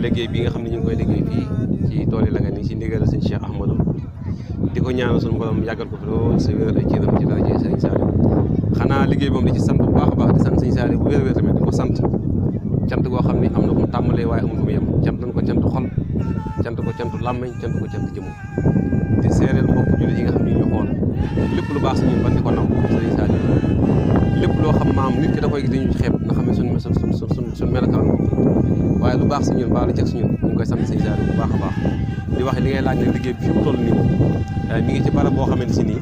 liggéey bi nga xam ne ñu ngi koy liggéey fii ci tool yi Lagane ci ndigal sëñ Cheikh Ahmadou di ko ñaanal suñu borom yàggal ko fi lool sa wér ay cëram ci daraja sëñ Saliou xanaa liggéey moom di ci sant bu baax a baax di sant sëñ Saliou bu wér-wér tamit di ko sant cant goo xam ne am na fu mu tàmbalee waaye amul fu mu yem cant nañ ko cant xol cant ko cant làmmeñ cant ko cant jëmm di seereel mbokk jullit yi nga xam ne ñu xool lépp lu baax si ñun ban di ko naw sëñ Saliou lépp loo xam maam nit ki da koy gis dañu xeeb na xam ne suñ melokaan moom waaye lu baax si ñun baax la jeg si ñun ñu ngi koy sant sëñ Saliou bu baax a baax di wax li ngay laaj ne liggéey bi fi mu toll nii mi ngi ci barab boo xamante si nii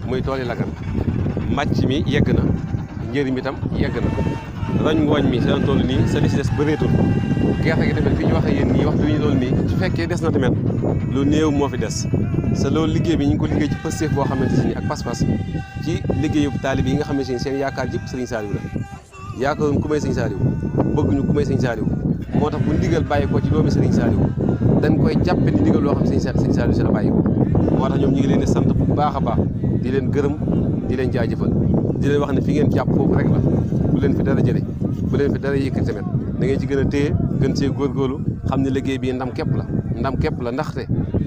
muy tool yi Lagane màcc mi yegg na njëriñ mi tam yegg na roñ ngooñ mi seen toll nii sa li si des bëreetul gerte gi tamit fi ñu waxee yéen nii waxtu wi ñu toll nii su fekkee des na tamit lu néew moo fi des sa loolu liggéey bi ñu ngi ko liggéey ci pësteef boo xamante si nii ak pas-pas ci liggéeyu taalib yi nga xam ne si seen yaakaar yëpp sëriñ Saliou la yaakaaroon ku may sëriñ Saliou bëgguñu ku may sëriñ Saliou moo tax bu ndigal bàyyi ko ci doomi sëriñ Saliou dañ koy jàppe ni ndigal loo xam sëriñ Saliou si la bàyyi ko moo tax ñoom ñu ngi leen di sant bu baax a baax di leen gërëm di leen jaajëfal di leen wax ne fi ngeen jàpp foofu rek la bu leen fi dara jële bu leen fi dara yëkkati tamit da ngeen ci gën a téye gën see góorgóorlu xam ne liggéey bi ndam képp la ndaxte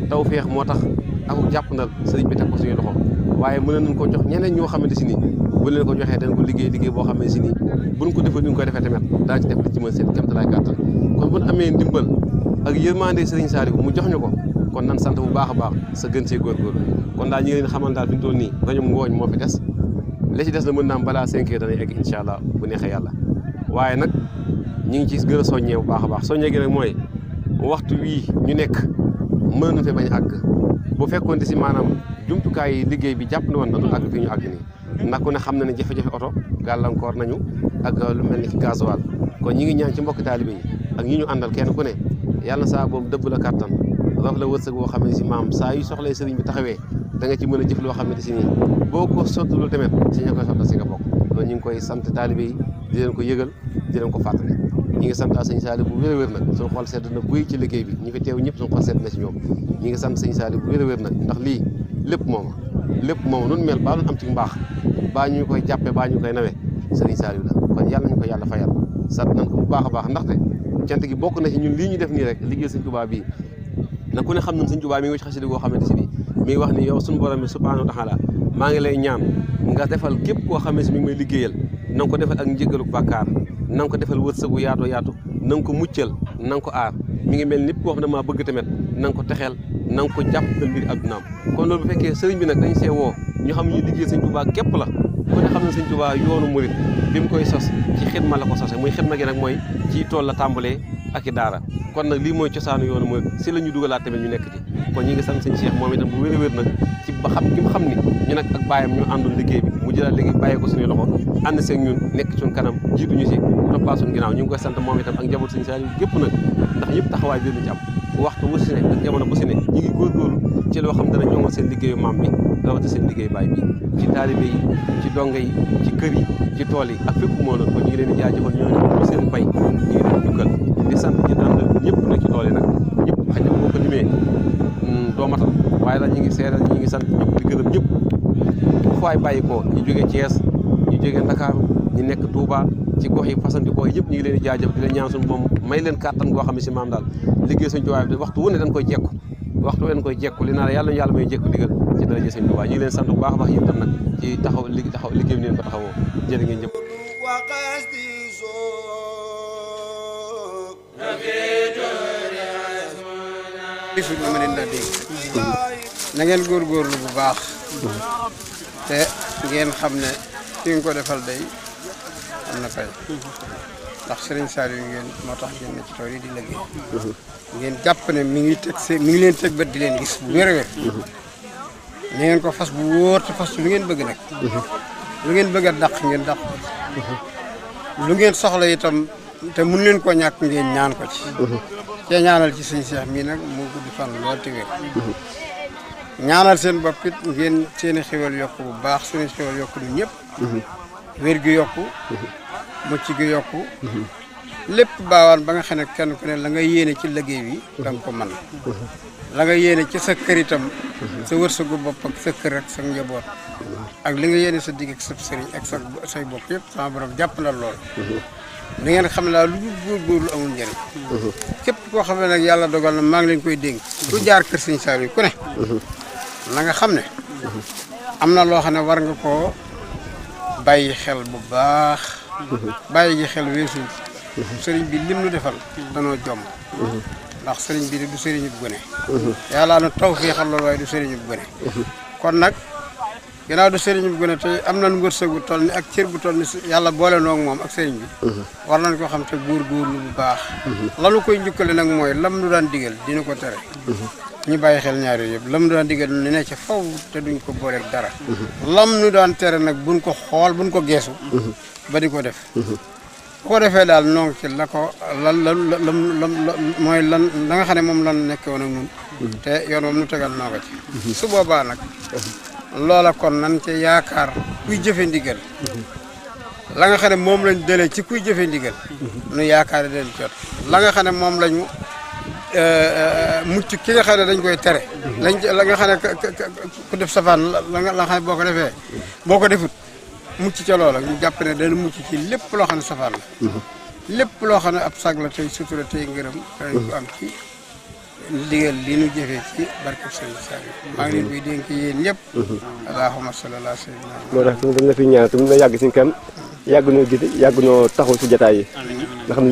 taw feex moo tax ak jàpp ndal sëriñ bi teg ko suñu loxo waaye mën nañ ko jox ñeneen ñoo xamante si nii bu leen ko joxee dañ ko liggéey boo xamante si nii buñ ko defee ñu koy defee tamit daa ci def li ci mën seen kéemtalaay kàttan kon buñ amee ndimbal ak yërmande sëriñ Saliou mu jox ñu ko kon nan sant bu baax a baax sa gën see góorgóorlu kon daal ñi ngi leen xamal daal fi ñu toll nii rañum ngooñ moo fi des li ci des na mën naa am balaa 5 heures danañ egg incha allah bu neexee yàlla waaye nag ñi ngi ci gën a soññee bu baax a baax soññee gi nag mooy waxtu wii ñu nekk mën na fi bañ àgg bu fekkoonte si maanaam jumtukaay yi liggéey bi jàpp na woon na du àgg fi ñu àgg nii ndax ku ne xam na ne jafe-jafe oto gàllankoor nañu ak lu mel ni ki gasoil kon ñi ngi ñaan ci mbokk taalibe yi ak ñi ñu àndal kenn ku ne yàlla na saa boobu dëbb la kàttan raf la wërsëg boo xam ne si maam saa yu soxlee sëriñ bi taxawee da nga ci mën a jëf loo xam ne si nii boo ko sottulul tamit si ña koy sottal si nga bokk loolu ñu ngi koy sant taalibe yi di leen ko yëgal di leen ko fàttali ñi ngi sant sëñ Saliou bu wér-wér nag suñu xol sedd na guy ci liggéey bi ñi fi teew ñëpp suñu xol sedd na ci ñoom ñi ngi sant sëñ Saliou bu wér-wér nag ndax lii lépp moom nun mel baa nun am ci mbaax baa ñu koy jàppe baa ñu koy nawe sëriñ Saliou la kon yàlla nañu ko yàlla fayal sant nañ ko bu baax a baax ndaxte cant gi bokk na ci ñun lii ñu def nii rek liggéey sëñ Tuubaa bii nag ku ne xam nañ sëñ Tuubaa mi ngi ci xasida goo xamante si bi mi ngi wax ni yow suñu borom bi subhaanahu wa taala maa ngi lay ñaan nga defal képp koo xamante si mi ngi may liggéeyal na nga ko defal ak njëgalu bàkkaar na nga ko defal wërsëgu yaatu na nga ko muccal na nga ko aar mi ngi mel ni koo xam ne maa bëgg tamit na nga ko texeel na nga ko jàppal mbiri addunaam kon loolu bu fekkee sëriñ bi nag dañ see woo ñu xam ne ñu liggéey sëñ Tuubaa képp la ku ne xam ne sëñ Tuubaa yoonu murit bi mu koy sos ci xidma la ko sose muy xidma gi nag mooy ci tool la tàmbalee ak i daara kon nag lii mooy cosaanu yoonu murit si la ñu dugalaat tamit ñu nekk ci kon ñi ngi sant sëñ Cheikh moom itam bu wér-wér nag ci ba xam ki mu xam ni ñu nag ak bàyyam ñu àndoon liggéey bi mu jëlaat liggéey bàyyee ko suñuy loxo ànd seeg ñun nekk suñ kanam jiitu ñu si toppaa suñ ginnaaw ñu ngi koy sant moom itam ak njaboot sëñ Saliou gépp nag ndax ñëpp taxawaay bi ñu ci am waxtu bu si ne ak jamono bu si ne ñi ngi góorgóorlu ci loo xam dana ñoŋal seen liggéeyu maam bi rawati seen liggéey baay bi ci taalibe yi ci donge yi ci kër yi ci tool yi ak fépp moo doon kon ñu ngi leen di jaajëfal ñooñu seen bay ñu ngi leen di jukkal di sant ci daan ñëpp nag ci tool yi nag ñëpp xëy na boo ko limee doo matal waaye daal ñu ngi seeral ñi ngi sant ñëpp di gërëm ñëpp fu faay bàyyi ko ñu jógee Thiès ñu jógee Ndakaaru ñu nekk Touba ci gox yi fasandikoo yëpp ñu ngi leen di jaajëf di leen ñaan suñu boom may leen kàttan goo xam ne si maam daal liggéey Sëñ Tuubaa bi waxtu wu ne dañ koy jekku waxtu wen koy jekku li naa la yàlla ñu yàlla may jekku digal ci daraja Sëñ Tuubaa ñu ngi leen sant bu baax a baax yéen tam nag ci taxaw liggéey bi neen ko taxawoo jërë ngeen jëf gisul ma leen daa dégg na ngeen góorgóorlu bu baax te ngeen xam ne fi nga ko defal day am na fay ndax Serigne Saliou ngeen moo tax ngeen ne ci tool yi di liggéey ngeen jàpp ne mi ngi leen teg bët di leen gis bu wér-wér ni ngeen ko fas bu wóor te fas lu ngeen bëgg nag lu ngeen bëgg a dàq ngeen dàq ko lu ngeen soxla itam te mun leen koo ñàkk ngeen ñaan ko ci cee ñaanal ci sëñ Cheikh mii nag mu gudd fan lool te wér ñaanal seen bopp it ngeen seeni xéwal yokku bu baax seeni xéwal yokku du ñëpp wér gi yokku mucc gi yokku lépp baawaan ba nga xam ne kenn ku ne la nga yéene ci liggéey bi da nga ko mën la nga yéene ci sa kër itam sa wërsëgu bopp ak sa kër ak sa njaboot ak li nga yéene sa digg ak sa sëriñ ak say bopp yëpp sama borom jàpp na lool da ngeen xam ne daal lu dul góorgóorlu amul njëriñ. képp koo xam ne nag yàlla dogal na maa ngi leen koy dénk. ku jaar kër Sëñ Saliou ku ne. na nga xam ne. am na loo xam ne war nga koo bàyyi xel bu baax. bàyyi ji xel weesuut. sëriñ bi lim nu defal danoo jomb. ndax sëriñ bi du sëriñu bu gone. yàlla na taw fii xam loolu waaye du sëriñu bu gone. kon nag ginnaaw du sëriñ bu gone te am nañ wërsëg bu toll ni ak cër bu toll ni yàlla boole noog moom ak sëriñ bi. war nañ ko xam te góorgóorlu bu baax. lanu koy njukkale nag mooy lam nu daan digal dina ko tere. ñu bàyyi xel ñaar yooyu yëpp lam nu daan digal ni ne ca faw te duñ ko booleeg dara. lam nu daan tere nag buñ ko xool buñ ko geesu. ba di ko def. bu ko defee daal noo ngi ci la ko lan mooy lan la nga xam ne moom lan nekkee woon ak ñun. te yoon moom nu tegal noo ko ci. su boobaa nag. loola kon nan ci yaakaar kuy jëfe ndigal. la nga xam ne moom lañ dëlee ci kuy jëfe ndigal. nu yaakaar den jot la nga xam ne moom lañu mucc ki nga xam ne dañ koy tere. la nga xam ne ku def safaan la nga xam ne boo ko defee boo ko defut. mucc ca loola ñu jàpp ne dana mucc ci lépp loo xam ne safaan la. lépp loo xam ne ab sag la tey sutura tey ngërëm danañ ko am ci ndigal li nu jëfee ci barke Sëriñ Saliou maa ngi leen koy dénk yéen ñëpp. allahumma salli ala sayyidina moo tax dañ la fi ñaan tamit nga yàgg si kan yàgg noo gis yàgg noo taxaw si jotaay yi nga xam ne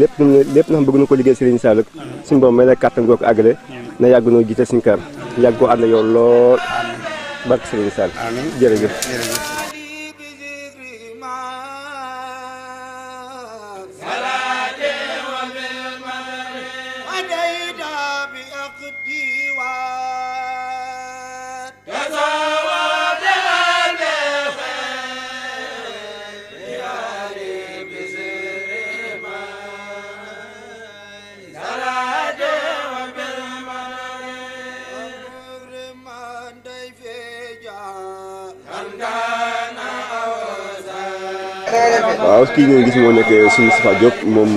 lépp na xam bëgg na ko liggéey Sëriñ Saliou suñu borom may la kàttan goo ko àggale na yàgg noo gisee suñu kan yàgg koo ànd yow lool barke Sëriñ Saliou jërëjëf waaw kii ngeen gis moo nekk suñu Moustapha Diop moom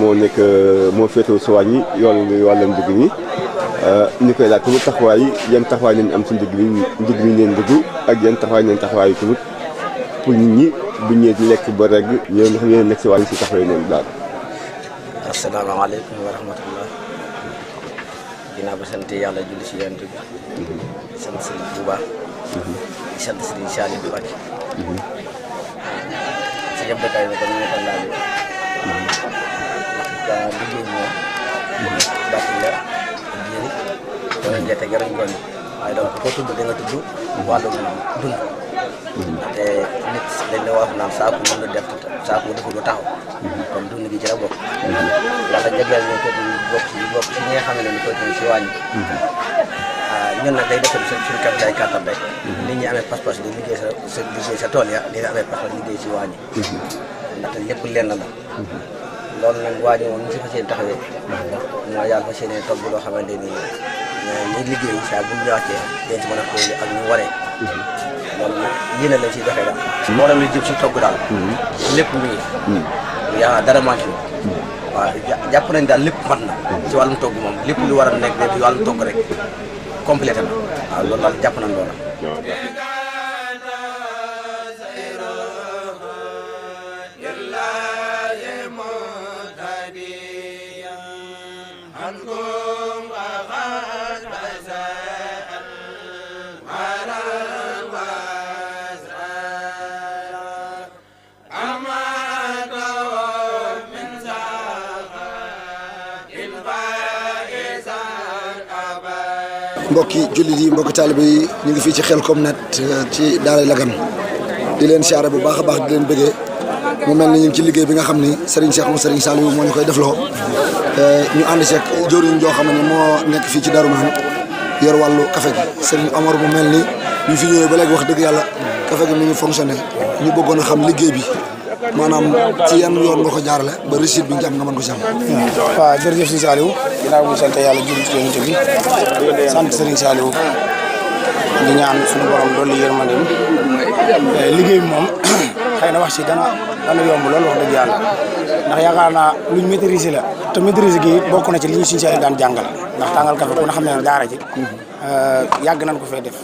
moo féetewoo si wàññi yoon wàllum dugg ñi ñu koy laaj tamit taxawaay yan taxawaay nañ am si ndigg mi neen dugg ak yan taxawaay yi tamit pour nit ñi bu ñëwee di lekk ba rek ñoo nga xam ne nekk si wàññi si taxawaay neen daal. asalaamaaleykum wa rahmatullah ginnaaw ba sant yàlla julli si yonent bi sant Sëriñ Tuubaa di sant Sëriñ Saliou bu Mbàkke yëpp dëkkaay na comme ni ko laajee ndax liggéey moom bàtt la ak jiiri wala gerte garañ ngoon waaye donc koo tudd da nga tudd wàllum dund te nit dañ la wax naan saako mën na def saako defu lu taxaw kon dund gi ci la bokk yàlla jagleel ñu ko bokk ci ñi nga xam ne ni koy si wàññi ñun nag day defal suñu kam day kàttan rek nit ñi amee pas-pas di liggéey sa tool ya dina amee pas-pas liggéey si wàññi ndaxte lépp lenn la loolu nag wàññi moom ñu si fas yéene taxawee mooy yàlla fas yéene togg loo xamante ni ñi liggéey saa bu ñu wàccee dañ ci mën a xéwli ak ñu waree loolu nag lii na lañ siy doxee daal moo dem li jëm si togg daal lépp mi ngi yaa dara manqué waaw jàpp nañ daal lépp mat na ci wàllum togg moom lépp lu war a nekk ci wàllum togg rek complété na waaw loolu daal jàpp nañ loola. mbokki jullit yi mbokki taalibe yi ñu ngi fii ci Xelcom Net ci Daaray Lagane di leen siyaare bu baax a baax di leen bëggee mu mel ni ñu ngi ci liggéey bi nga xam ni Serigne Cheikh mo Serigne Saliou moo ñu koy defloo ñu ànd ceeg jëriñ joo xam ne moo nekk fii ci Darou Manane yor wàllu café gi Serigne Omar mu mel ni ñu fi ñëwee ba léegi wax dëgg yàlla café gi mi ngi fonctionné ñu bëggoon a xam liggéey bi maanaam ci yan yoon nga ko jaarale ba réussite bi nga am nga mën ko si am. waaw jërëjëf Serigne Saliou ginnaaw bu sant yàlla julli ci yonent bi sant Serigne Saliou di ñaan suñu borom dolli yërmandeem liggéey bi moom xëy na wax ci dana yomb lool wax dëgg yàlla ndax yaakaar naa luñ maîtriser la te maîtriser gi bokk na ci li ñu Serigne Saliou daan jàngal ndax tàngal café ku ne xam ne daara ji yàgg nañ ko fay def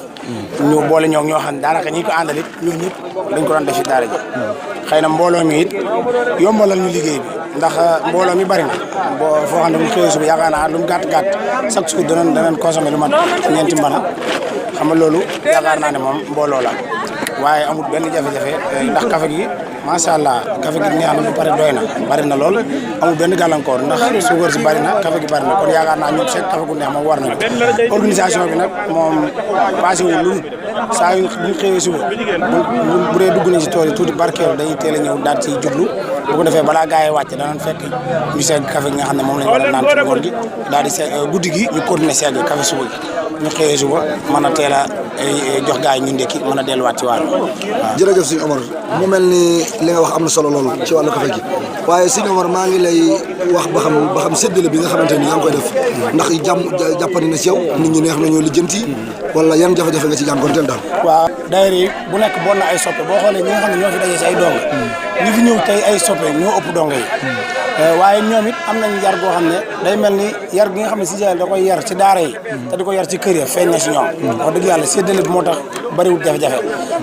ñu boole ñoo ñoo xam ne daanaka ñi ko àndal it ñoo ñëpp dañ ko doon def ci daara ji xëy na mbooloo mi it yombalal ñu liggéey bi ndax mbooloo mi bari na boo foo xam ne mu xëyee suba yaakaar naa lu mu gàtt chaque jour danañ consommer lu mat ñeenti mbana xam nga loolu yaakaar naa ne moom mbooloo la waaye amul benn jafe-jafe ndax café gi macha allah café gi neex na ba pare doy na bari na lool amul benn gàllankoor ndax suukar si bari na café gi bari na kon yaakaar naa ñun seet café gu neex moom war nañu organisation bi nag moom passé wu lu saa yu bu ñu xëyee suba bu dee dugg nañ si tool yi tuuti barkeelu dañuy teel a ñëw daal ciy jublu bu ko defee balaa gaa yi wàcc danañ fekk ñu segg café gi nga xam ne moom lañ war a naan ci ngoon gi daal di segg guddi gi ñu continuer segg café suba gi ñu xëyee suba mën a teel a jox gaa yi ñu ndekki mën a delluwaat ci wàllu waaw. jërëjëf sëñ Omar mu mel ni li nga wax am na solo loolu ci wàllu café gi waaye sëñ Omar maa ngi lay wax ba xam séddale bi nga xamante ni yaa ngi koy def ndax jàppandi na ci yow nit ñi neex nañoo lijjanti wala yan jafe-jafe nga ci jànkuwanteel daal. waaw daayira yi bu nekk bon na ay soppe boo xoolee ñi nga xam ne ñoo fi daje si ay donga ñi fi ñëw tey ay soppe ñoo ëpp donga yi waaye ñoom it am nañ yar goo xam ne day mel ni yar gi nga xam ne si da koy yar ci daara yi te di ko yar ci kër ya feeñ na si ñoom wax dëgg yàlla séddale bi moo tax bariwul jafe-jafe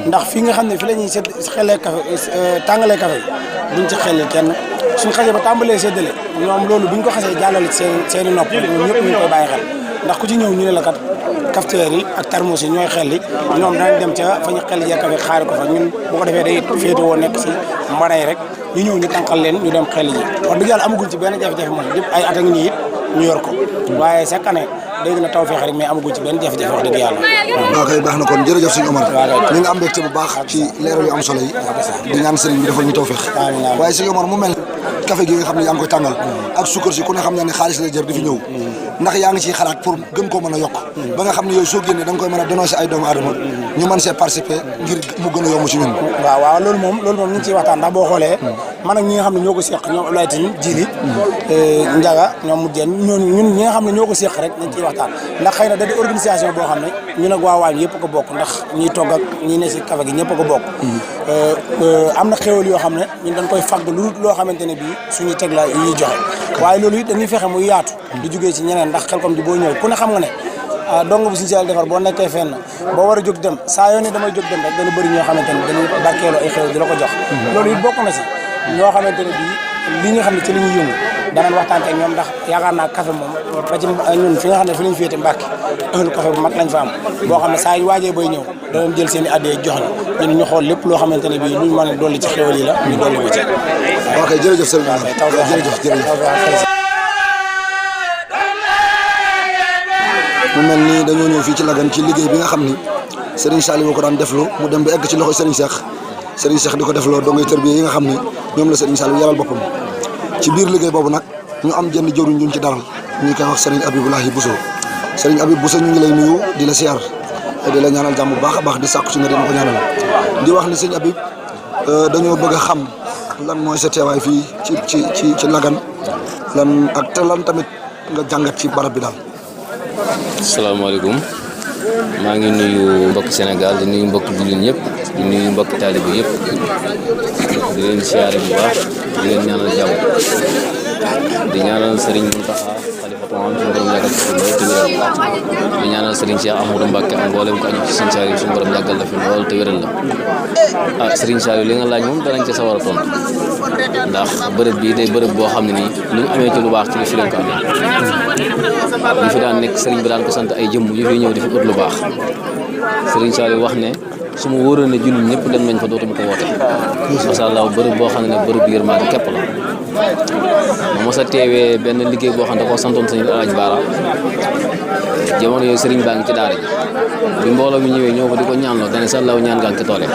ndax fi nga xam ne fi la ñuy xellee café tàngalee café duñ ci xellee kenn suñ xasee ba tàmbalee séddale ñoom loolu buñ ko xasee jàllale seen i nopp ñoom ñëpp ñu koy bàyyi xel ndax ku ci ñëw ñu ne la kat cafetière yi ak thermos yi ñooy xelli ñoom danañ dem ca fa ñu xelli jee café xaari ko fa ñun bu ko defee day féete woo nekk si mbana yi rek ñu ñëw ñu tànqal leen ñu dem xelli ji wax dëgg yàlla amaguñ ci benn jafe-jafe moom lépp ay at a ngi nii it ñu yor ko waaye chaque année day gën a taw feex rek mais amaguñ ci benn jafe-jafe wax dëgg yàlla. waaw kay baax na kon jërëjëf sëñ Omar ñu ngi am mbégte bu baax ci leeral yu am solo yi di ñaan sëriñ bi defal ñu taw feex waaye sëñ Omar mu mel café gi nga xam ne yaa ngi koy tàngal ak suukar si ku ne xam ne xaalis lay jër di fi ñëw ndax yaa ngi ciy xalaat pour gën koo mën a yokk ba nga xam ne yow soo génnee da nga koy mën a dénoncer ay doomu aadama ñu mën see participer ngir mu gën a yomb ci ñun. waaw loolu moom ñu ngi ciy waxtaan ndax boo xoolee man ak ñi nga xam ne ñoo ko seq ñoom Abdoulaye Tine Djili Ndiaga ñoom mu jeen ñun ñi nga xam ne ñoo ko seq rek nañ ciy waxtaan ndax xëy na da di organisation boo xam ne ñun ak waa waañ yëpp ko bokk ndax ñiy togg ak ñi ne si café gi ñëpp ko bokk am na xéwal yoo xam ne ñun dañ koy fàgg lu loo xamante ne bii suñuy teg la yi ñuy joxe waaye loolu it dañuy fexe muy yaatu di jógee ci ñeneen ndax xel comme di boo ñëw ku ne xam nga ne dong bu suñu si yàlla defar boo nekkee fenn boo war a jóg dem saa yoo ne damay jóg dem rek dana bëri ñoo xamante ne dañuy barkeeloo ay xéwal di la ko jox loolu it bokk na si ñoo xamante ne bii li nga xam ne ci la ñuy yëngu danañ waxtaan ak ñoom ndax yaakaar naa café moom ba ci ñun fi nga xam ne fi lañ féete Mbàkke ëllu café bu mag lañ fa am boo xam ne saa yu waajee bay ñëw danañ jël seen i addee jox ñu ñu xool lépp loo xamante ne bii luñ mën a dolli ci xéwal yi la ñu dolli ko ci. ok jërëjëf sëñ jërëjëf mu mel ni dañoo ñëw fii ci Lagane ci liggéey bi nga xam ni Serigne Saliou ko daan defloo mu dem ba egg ci loxo Serigne Cheikh di ko defloo dongay tërbiye yi nga xam ni ñoom la Serigne Saliou yaral boppam ci biir liggéey boobu nag ñu am jënd jëwriñ ñu ci daral ñu koy wax Serigne Abibulahi Bousso Serigne Abib Bousso ñu ngi lay nuyu di la siyaar di la ñaanal jàmm bu baax a baax di sàkku ci nga dina ko ñaanal di wax ni Serigne Abib dañoo bëgg a xam lan mooy sa teewaay fii ci Lagane lan ak te lan tamit nga jàngat ci barab bi daal. asalaamaaleykum maa ngi nuyu mbokki Sénégal di nuyu mbokki jullit ñëpp di nuyu mbokki taalibe yëpp di leen siyaare bu baax di leen ñaanal jàmm di ñaanal Serigne Mountakha xalifatu am suñu borom yàggal fi lool te wéral la di ñaanal Serigne Cheikh Ahmadou Mbacké ak mboolem ko aju ci Serigne Saliou suñu borom yàggal la fi lool te wéral la Serigne Saliou li nga laaj moom danañ ci sawar a tontu ndax bërëb bii day bërëb boo xam ne nii lu ñu amee ci lu baax ci li fi lañ ko amee ñu fi daan nekk Serigne bi daan ko sant ay jëmm yu fi ñëw di fi ut lu baax Serigne Saliou wax ne su ma wóoroon ne jullit ñëpp dem nañ fa dootuma ko woote macha allah bërëb boo xam ne bërëb bi yërmande képp la ma mos a teewee benn liggéey boo xam ne da koo santoon sëñ Alaaji Baara jamono yooyu Serigne baa ngi ci daara ji bi mbooloo mi ñëwee ñëw ko di ko ñaanloo dane sa law ñaan gaa ngi ci toole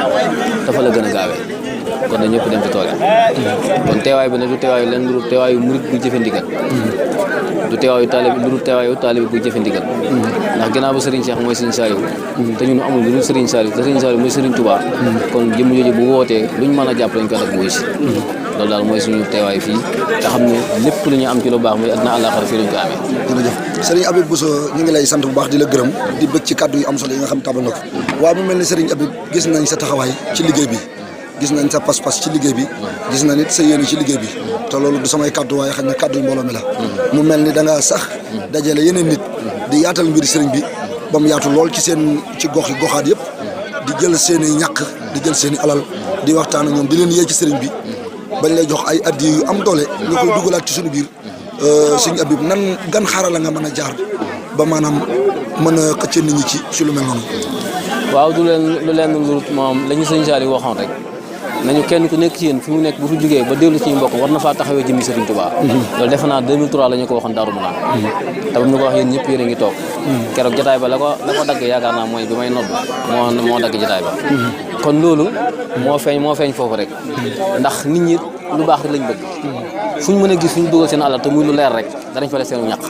dafa la gën a gaawee kon na ñëpp dem ci toole kon teewaay bi nag du teewaayu leen lu teewaayu murit bu jëfe ndigal du teewaayu taalib lu dul teewaayu taalib bu jëfe ndigal ndax ginnaaw ba Serigne Cheikh mooy Serigne Saliou te ñun amul lu dul Serigne Saliou te Serigne Saliou mooy Serigne Touba kon jëmm jooju bu wootee luñ mën a jàpp lañ ko def bu si loolu daal mooy suñu teewaay fii te xam ne lépp lu ñu am ci lu baax muy àddina àllaaxira fii lañ ko amee. jërëjëf Serigne Abib Bousso ñu ngi lay sant bu baax di la gërëm di bëgg ci kàddu yu am solo yi nga xam tabal na ko waaye mu mel ni Serigne Abib gis nañ sa taxawaay ci liggéey bi gis nañ sa pas-pas ci liggéey bi gis nañ it sa yéene ci liggéey bi te loolu du samay kàddu waaye xëy na kàddu yu mbooloo mi la mu mel ni da nga sax dajale yeneen nit di yaatal mbiri sëriñ bi ba mu yaatu lool ci gox yi goxaat yëpp di jël seen i ñàkk di jël seen i alal di waxtaan ak ñoom di leen yee ci sëriñ bi bañ lay jox ay addi yu am doole nga koy dugalaat ci suñu biir sëñ Abib nan gan xarala nga mën a jaar ba maanaam mën a xëcc nit ñi ci lu mel noonu. waaw du leen lu moom la ñu sëñ Saliou waxoon rek nañu kenn ku nekk ci yéen fi mu nekk bu fi jógee ba dellu ci ñu mbokk war na faa taxawee jëmmi Serigne Touba. loolu defe naa 2003 la ñu ko waxoon Daaru Manaan te ba mu ko wax yéen ñëpp yéen a ngi toog keroog jotaay ba la ko dagg yaakaar naa mooy bi may nodd moo dagg jotaay ba kon loolu moo feeñ foofu rek ndax nit ñi lu baax rek lañ bëgg fuñ mën a gis fuñ dugal seen alal te muy lu leer rek danañ fa def seen ñàq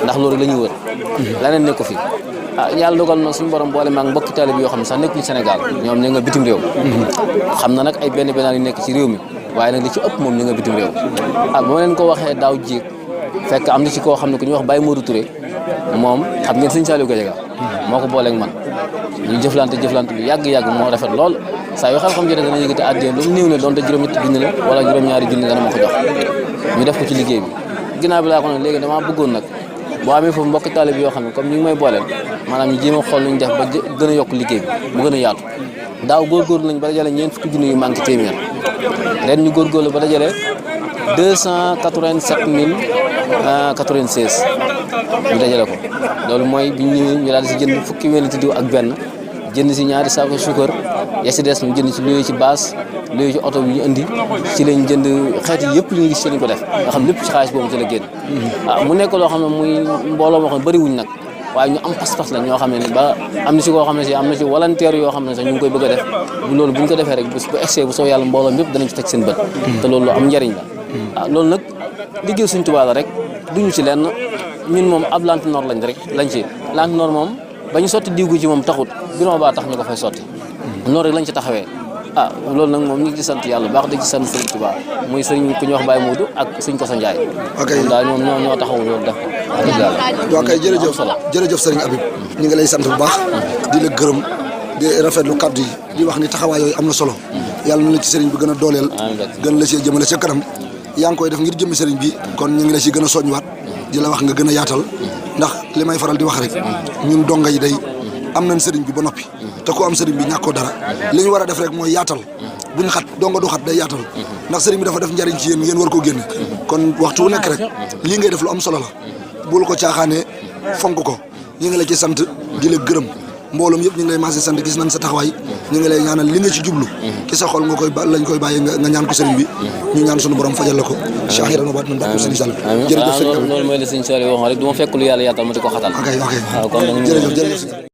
ndax loolu la ñuy wër leneen nekk ko fi yàlla dogal na suñu borom boole maag mbokki taalibe yoo xam ne sax nekkuñ Sénégal ñoom ñu nga bitim réew xam na nag ay benn yu nekk ci réew mi waaye nag li ci ëpp moom ñu nga bitim réew moo leen ko waxee daaw jéeg fekk am na ci koo xam ne ku ñuy wax Baye Modou Touré moom xam ngeen sëñ Saliou Gadiaga moo ko booleeg man ñu jëflante bi yàgg moo rafet lool saa yoo xam-xam jotee dana yëkkati àddina lu mu néew ne doonte juróom-ñetti junni la wala juróom-ñaari junni dana ma ko jox ñu def ko ci liggéey bi ginnaaw bi laa ko nag léegi damaa bëggoon nag boo amee foofu mbokki taalibe yoo xam ne comme ñu ngi may booleel maanaam ñu jéem a xool nuñ def ba gën a yokk liggéey bi mu gën a yaatu daaw góorgóorlu nañ ba dajale ñeent fukki junni yu manqué téeméer ren ñu góorgóorlu ba dajale 287 096 ñu dajale ko loolu mooy bi ñu daal di si jënd fukki wénati diw ak benn jënd si ñaari saako suukar ya si des ñu jënd ci luy ci baas luy ci oto bi ñu indi ci lañ jënd xeet yi yëpp li ñu gis ci lañ ko def nga xam lépp ci xaalis boobu ci la génn mu nekk loo xam ne muy mbooloo moo xam ne bëriwuñ nag waaye ñu am pas-pas la ñoo xam ne ba am na si koo xam ne si am na ci volontaire yoo xam ne sax ñu ngi koy bëgg a def loolu bu ñu ko defee rek bu excès bu soo yàlla mbooloo mépp danañ ci teg seen bët te loolu am njariñ la loolu nag liggéey Sëñ Tuubaa la rek duñu ci lenn ñun moom ab lantinoor lañ ci lantinoor moom ba ñu sotti diw gi ci moom taxut biron baa tax ñu ko fay sotti noonu rek lañ ci taxawee loolu nag moom ñu ngi ci sant yàlla baax di ci sant Sëriñ Tuubaa muy sëriñ ku ñuy wax Baye Modou ak sëriñ Koso Ndiaye moom daal ñoom ñoo taxawu loolu def ko dëgg yàlla waaw kay jërëjëf sëriñ Abib ñu ngi lay sant bu baax di la gërëm di rafetlu kàddu yi di wax ni taxawaay yooyu am na solo yàlla na la ci sëriñ bi gën a dooleel gën la ci jëmale ca kanam yaa ngi koy def ngir jëmmi sëriñ bi kon ñu ngi la ci gën a soññiwaat di la wax nga gën a yaatal ndax li may faral di wax rek ñun donga yi day am nañ sëriñ bi ba noppi te ku am sëriñ bi ñàkkoo dara li ñu war a def rek mooy yaatal buñ xat donga du xat day yaatal ndax sëriñ bi dafa def njariñ ci yéen ngeen war koo génne kon waxtu wu nekk rek lii ngay def lu am solo la bul ko caaxaanee fonk ko ñu ngi la ci sant di la gërëm mbooloom yëpp ñu ngi lay maase sant gis nañ sa taxawaay ñu ngi lay ñaanal li nga ci jublu ki sa xol lañ koy bàyyi nga ñaan ko sëriñ bi ñu ñaan sunu borom fajal la ko shahiran wa baat man bàkku sëriñ Sall jërëjëf sëriñ loolu mooy la sëriñ Sall waxoon rek du ma fekk lu yàlla yaatal ma di ko xatal ok jërëjëf